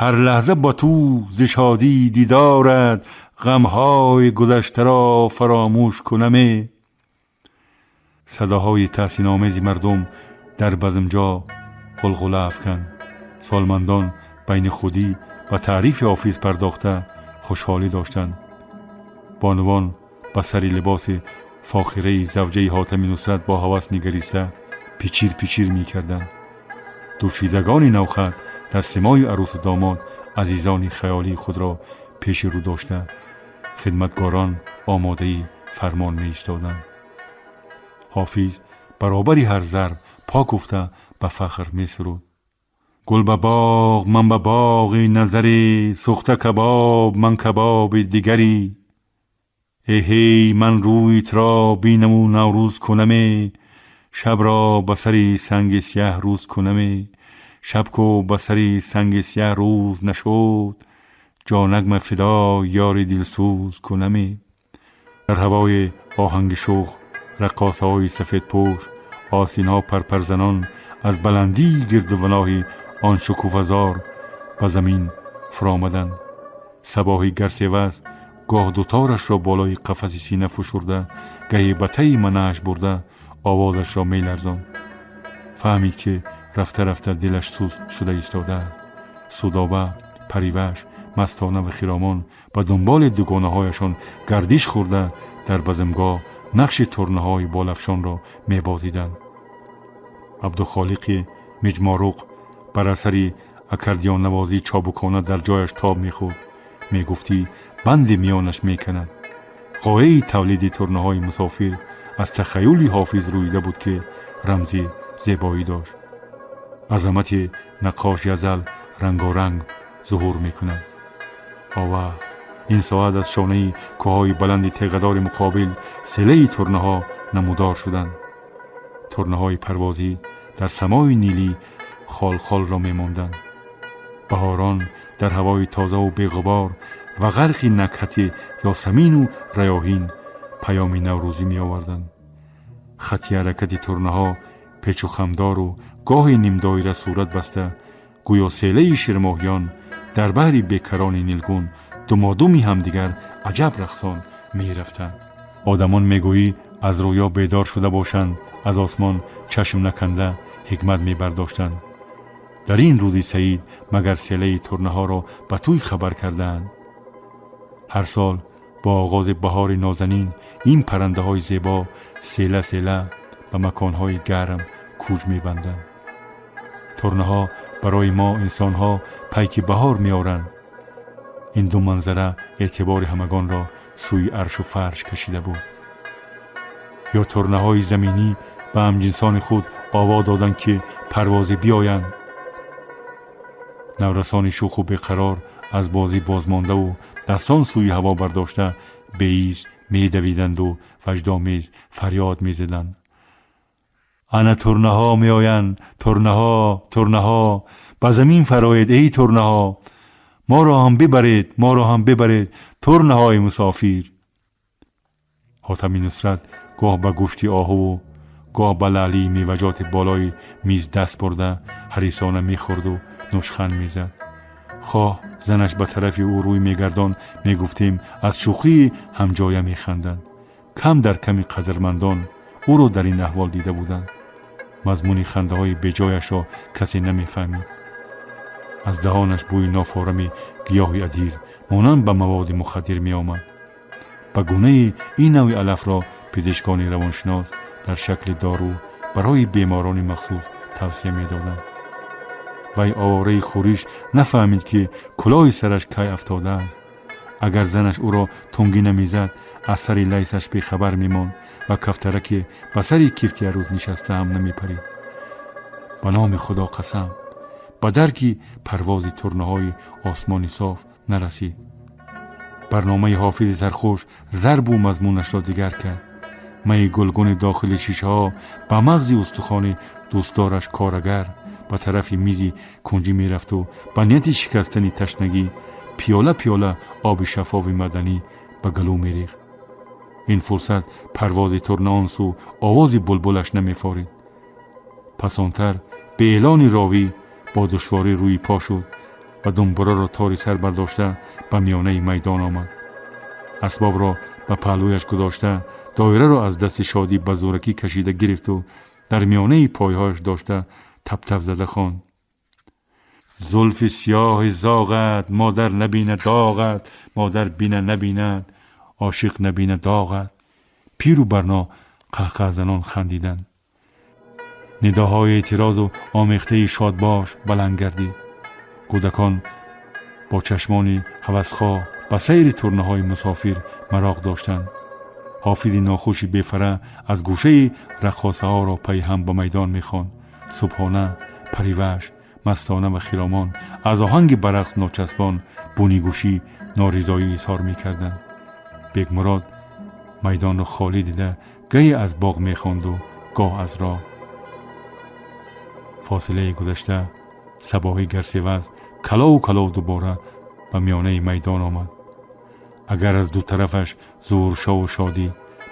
ҳар лаҳза ба ту зи шодии дидорат ғамҳои гузаштаро фаромӯш кунаме. Садоҳои таҳсиномези мардум дар базмҷо ғулғула афканд. Солмандон байни худӣ ба таърифи ҳофиз пардохта хушҳолӣ доштанд. Бонувон ба сари либоси фохираи завҷаи Ҳотами Нусрат бо ҳавас нигариста пичир пичир мекарданд. Дӯшизагони навхат дар симои арӯсу домод азизони хаёлии худро пеши рӯ дошта, хидматгорон омодаи фармон меистоданд. Ҳофиз баробари ҳар зарб пок гуфта ба фахр месуруд: гул ба боғ, ман ба боғи назаре, сӯхта кабоб, ман кабоби дигаре. Эҳей, ман рӯи туро бинаму наврӯз кунаме, шабро ба сари санги сиёҳ рӯз кунаме. Шаб ку ба сари санги сиёҳ рӯз нашуд, ҷонагма фидо ёри дилсӯз кунаме. Дар ҳавои оҳанги шӯх раққосаҳои сафедпӯш, осинҳо парпарзанон аз баландии гирду ваноҳи он шукуфазор ба замин фуромаданд. Сабоҳи Гарсеваз гоҳ дуторашро болои қафаси сина фушурда, гаҳе ба таи манааш бурда овозашро меларзонд. Фаҳмид, ки рафта рафта дилаш суст шуда истодааст. Судоба, Париваш, Мастона ва Хиромон ба дунболи дугонаҳояшон гардиш хӯрда, дар базмгоҳ нақши турнаҳои болафшонро мебозиданд. Абдухолиқи Миҷморуқ бар асари аккордеоннавозӣ чобукона дар ҷояш тоб мехӯрд, мегуфтӣ банди миёнаш меканад. Ғояи тавлиди турнаҳои мусофир аз тахаюли Ҳофиз рӯида буд, ки рамзи зебоӣ дошт. Азамати наққоши азал рангоранг зуҳур мекунад. Ова, ин соат аз шонаи кӯҳҳои баланди теғадори муқобил селаи турнаҳо намудор шуданд. Турнаҳои парвозӣ дар самои нилӣ холхолро мемонданд. Баҳорон дар ҳавои тозаву беғубор ва ғарқи накҳати ёсамину раёҳин паёми наврӯзӣ меоварданд. Хатти ҳаракати турнаҳо печухамдору гоҳе нимдоира сурат баста, гӯё селаи ширмоҳиён дар баҳри бекарони нилгун думодуми ҳамдигар аҷаб рақсон мерафтанд. Одамон мегӯӣ аз рӯё бедор шуда бошанд, аз осмон чашм наканда ҳикмат мебардоштанд. Дар ин рӯзи саид магар селаи турнаҳоро ба тӯй хабар кардаанд? Ҳар сол бо оғози баҳори нозанин ин паррандаҳои зебо села села ба маконҳои гарм кӯч мебанданд. Турнаҳо барои мо инсонҳо пайки баҳор меоранд. Ин ду манзара эътибори ҳамагонро сӯи аршу фарш кашида буд. Ё турнаҳои заминӣ ба ҳамҷинсони худ ово доданд, ки парвозӣ биёянд? Наврасони шӯху беқарор аз бозӣ бозмондаву дастон сӯи ҳаво бардошта беиз медавиданду ваҷдомез фарёд мезаданд: «Ана турнаҳо меоянд! Турнаҳо, турнаҳо! Ба замин фароед, эй турнаҳо! Моро ҳам бибаред, моро ҳам бибаред, турнаҳои мусофир!» Ҳотами Нусрат гоҳ ба гӯшти оҳуву гоҳ ба лаълии меваҷоти болои миз даст бурда, ҳарисона мехӯрду нушхан мезад. Хоҳ занаш ба тарафи ӯ рӯй мегардон, мегуфтем аз шӯхии ҳамҷоя механданд. Кам дар ками қадрмандон ӯро дар ин аҳвол дида буданд. Мазмуни хандаҳои беҷояшро касе намефаҳмид. Аз даҳонаш бӯи нофорами гиёҳи адир монанд ба маводи мухаддир меомад. Ба гунаи ин навъи алафро пизишкони равоншинос дар шакли дору барои беморони махсус тавсия медоданд. Вай овораи хӯриш нафаҳмид, ки кулоҳи сараш кай афтодааст. Агар занаш ӯро тунгӣ намезад, аз сари лайсаш бехабар мемонд ва кафтараке ба сари кифти арӯз нишаста ҳам намепарид. Ба номи Худо қасам, ба дарки парвози турнаҳои осмони соф нарасид. Барномаи Ҳофизи сархуш зарбу мазмунашро дигар кард. Майи гулгуни дохили шишаҳо ба мағзи устухони дӯстдораш корагар ба тарафи мизи кунҷӣ мерафту ба нияти шикастани ташнагӣ пиёла пиёла оби шаффофи маданӣ ба галӯ мерехт. Ин фурсат парвози турна он сӯ овози булбулаш намефорид. Пасонтар беэълони ровӣ бо душворӣ рӯи по шуд ва думбураро тори сар бардошта ба миёнаи майдон омад. Асбобро ба паҳлӯяш гузошта, доираро аз дасти Шодӣ ба зӯракӣ кашида гирифту дар миёнаи пойҳояш дошта, таптап зада хонд: «Зулфи сиёҳи зоғат, модар набина доғат, модар бина набинад, ошиқ набина доғат». Пиру барно қаҳқаҳзанон хандиданд. Нидоҳои эътирозу омехтаи шодбош баланд гардид. Кӯдакон бо чашмони ҳавасхоҳ ба сайри турнаҳои мусофир мароқ доштанд. Ҳофизи нохуши бефара аз гӯшаи раққосаҳоро пайи ҳам ба майдон мехонд. Субҳона, Париваш, Мастона ва Хиромон аз оҳанги ба рақс ночаспон бунигӯшӣ норизоӣ изҳор мекарданд. Бекмурод майдонро холӣ дида, гаҳе аз боғ мехонду гоҳ аз роҳ. Фосилаи гузашта, сабоҳӣ гарсеваз калову калов дубора ба миёнаи майдон омад. Агар аз ду тарафаш Зуҳуршову Шодӣ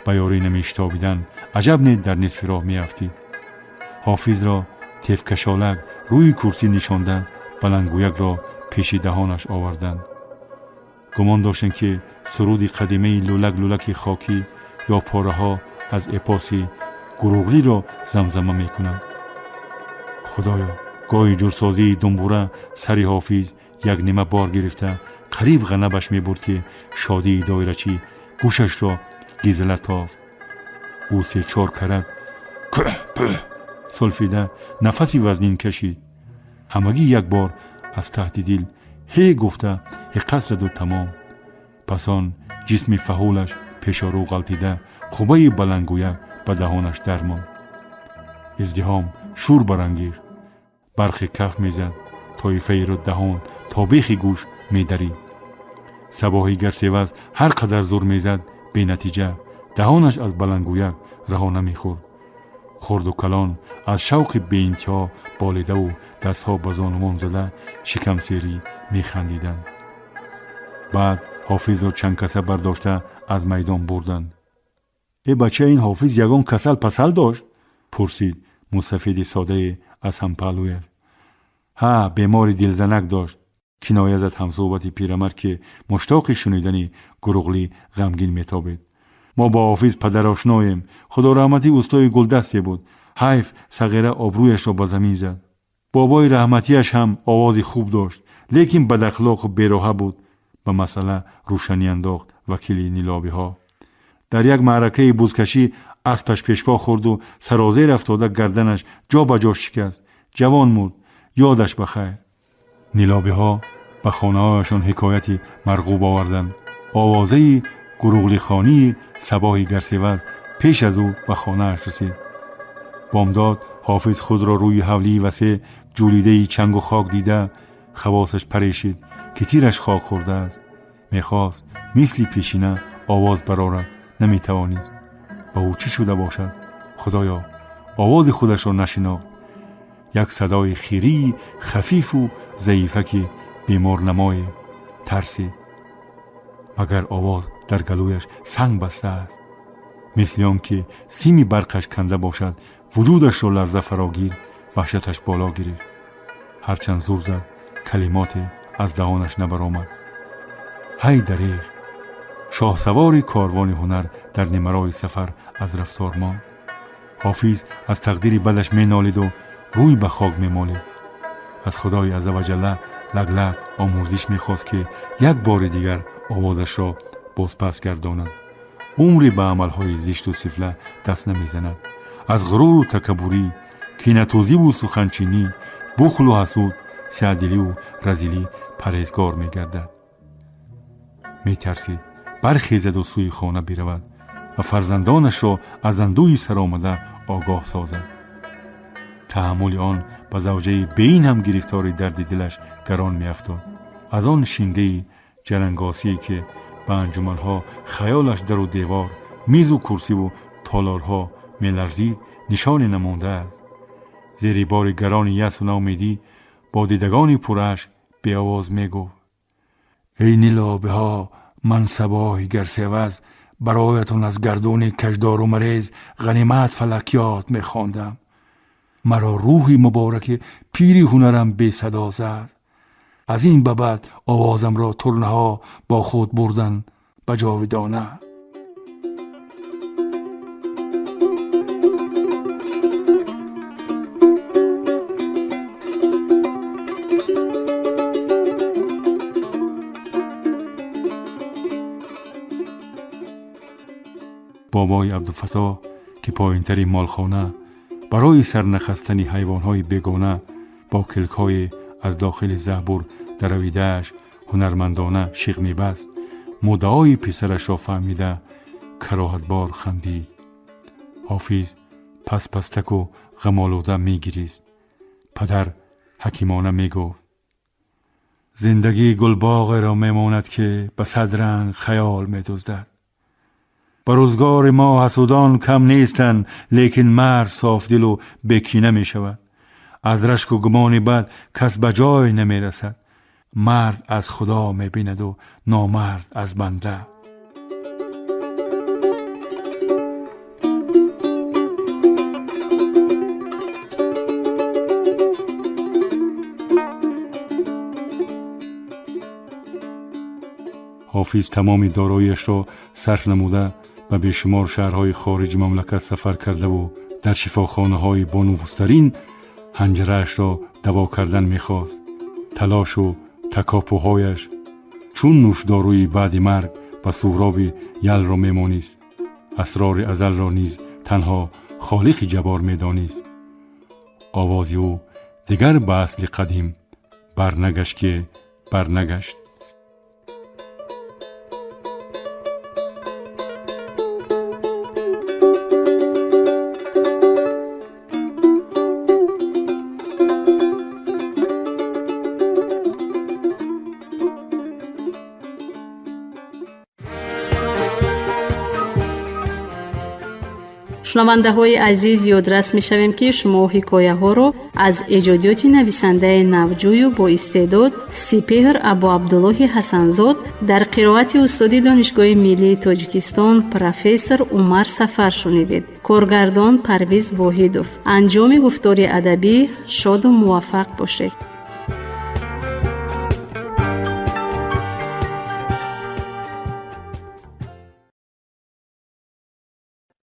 ба ёрӣ намешитобиданд, аҷаб не дар нисфи роҳ меафтид. Ҳофизро тефкашолак рӯи курсӣ нишонда, баландгӯякро пеши даҳонаш оварданд. Гумон доштем, ки суруди қадимаи «Лӯлак, лӯлаки хокӣ» ё пораҳо аз эпоси Гуруғлиро замзама мекунад. Худоё, гоҳи ҷурсозии думбура сари Ҳофиз Як нима бор гирифта қариб ғанабаш мебурд, ки шодии доирачӣ гӯшашро гизила тофт. Ӯ се-чор карат кӯҳ пӯҳ сулфида нафаси вазнин кашид. Ҳамагӣ як бор аз таҳти дил ҳе гуфта ҳиққат заду тамом. Пас он ҷисми фаҳулаш пешорӯ ғалтида, қуббаи баландгӯяк ба даҳонаш дармонд. Издиҳом шӯр барангехт. Бархе каф мезад, тоифаеро даҳон то бехи гӯш медарид. Сабоҳи Гарсеваз ҳар қадар зур мезад, бенатиҷа, даҳонаш аз баландгӯяк раҳо намехӯрд. Хурду калон аз шавқи беинтиҳо болидаву дастҳо ба зонувон зада шикамсерӣ механдиданд. Баъд Ҳофизро чанд каса бардошта аз майдон бурданд. Э бача, ин Ҳофиз ягон касал пасал дошт? Пурсид мусафиди содае аз ҳампаҳлӯяш. Ҳа, бемори дилзанак дошт, киноя зад ҳамсӯҳбати пирамард, ки муштоқи шунидани Гуруғлӣ ғамгин метобид. Мо бо Ҳофиз падарошноем. Худо раҳматӣ устои гулдасте буд. Ҳайф, сағира обрӯяшро ба замин зад. Бобои раҳматиаш ҳам овози хуб дошт, лекин бадахлоқу бероҳа буд, ба масъала рӯшанӣ андохт вакили нилобиҳо. Дар як маъракаи бузкашӣ аспаш пешпо хӯрду сарозер афтода гарданаш ҷо ба ҷо шикаст. Ҷавон мурд, ёдаш ба хайр. Нилобиҳо ба хонаҳояшон ҳикояти марғуб оварданд. Овозаи Гуруғлихонии Сабоҳи Гарсеваз пеш аз ӯ ба хонааш расид. Бомдод Ҳофиз худро рӯи ҳавлии васеъ ҷӯлидаи чангу хок дида, хавосаш парешид, ки тираш хок хӯрдааст. Мехост мисли пешина овоз барорад, наметавонист. Ба ӯ чӣ шуда бошад? Худоё, овози худашро нашинохт. Як садои хирии хафифу заифаки беморнамое. Тарсид, магар овоз дар галӯяш санг бастааст. Мисли он ки сими барқаш канда бошад, вуҷудашро ларза фарогир, ваҳшаташ боло гирифт. Ҳарчанд зур зад, калимоте аз даҳонаш набаромад. Ҳай дареғ, шоҳсавори корвони ҳунар дар нимароҳи сафар аз рафтор монд. Ҳофиз аз тақдири бадаш менолиду рӯй ба хок мемолид. Аз Худои азза ваҷалла лаг-лаг омӯрзиш мехост, ки як бори дигар овозашро бозпас гардонад. Умре ба амалҳои зишту сифла даст намезанад. Аз ғуруру такаббурӣ, кинатӯзиву суханчинӣ, бухлу ҳасуд, сиҳдиливу разилӣ парҳезгор мегардад. Метарсид бархезаду сӯи хона биравад ва фарзандонашро аз андӯҳи саромада огоҳ созад. Таҳаммули он ба завҷаи беин ҳам гирифтори дарди дилаш гарон меафтод. Аз он шингаи ҷарангосие, ки ба анҷуманҳо хаёлаш дару девор, мизу курсиву толорҳо меларзид, нишоне намондааст. Зери бори гарони ясу наумедӣ бо дидагони пурашк беовоз мегуфт: эй нилобиҳо, ман Сабоҳи Гарсеваз бароятон аз гардуни каждору марез ғанимат фалакёт мехондам. Маро рӯҳи мубораки пири ҳунарам бесадо зад. Аз ин ба баъд овозамро турнаҳо бо худ бурдан ба ҷовидона. Бобои Абдуфаттоҳ, ки поинтари молхона барои сарнахастани ҳайвонҳои бегона бо килкҳое аз дохили заҳбур даравидааш ҳунармандона шиғ мебаст, муддаои писарашро фаҳмида кароҳатбор хандид. Ҳофиз паспастаку ғамолуда мегирист. Падар ҳакимона мегуфт: зиндагӣ гулбоғеро мемонад, ки ба сад ранг хаёл медуздад. Ба рӯзгори мо ҳасудон кам нестанд, лекин мард софдилу бекина мешавад. Аз рашку гумони бад кас ба ҷой намерасад. Мард аз Худо мебинаду номард аз банда. Ҳофиз тамоми дороиашро сарф намуда, ба бешумор шаҳрҳои хориҷи мамлакат сафар кардаву дар шифохонаҳои бонуфузтарин ҳанҷараашро даво кардан мехост. Талошу Такопӯҳояш чун нӯшдоруи баъди марг ба Суҳроби ялро мемонист. Асрори азалро низ танҳо Холиқи Ҷаббор медонист. Овози ӯ дигар ба асли қадим барнагашт, ки барнагашт. Шунавандаҳои азиз, ёдрас мешавем, ки шумо ҳикояҳоро аз эҷодиёти нависандаи навҷӯю боистеъдод Сипеҳр Абуабдуллоҳи Ҳасанзод дар қироати устоди Донишгоҳи миллии Тоҷикистон, профессор Умар Сафар шунидед. Коргардон Парвиз Воҳидов. Анҷоми гуфтори адабӣ. Шоду муваффақ бошед.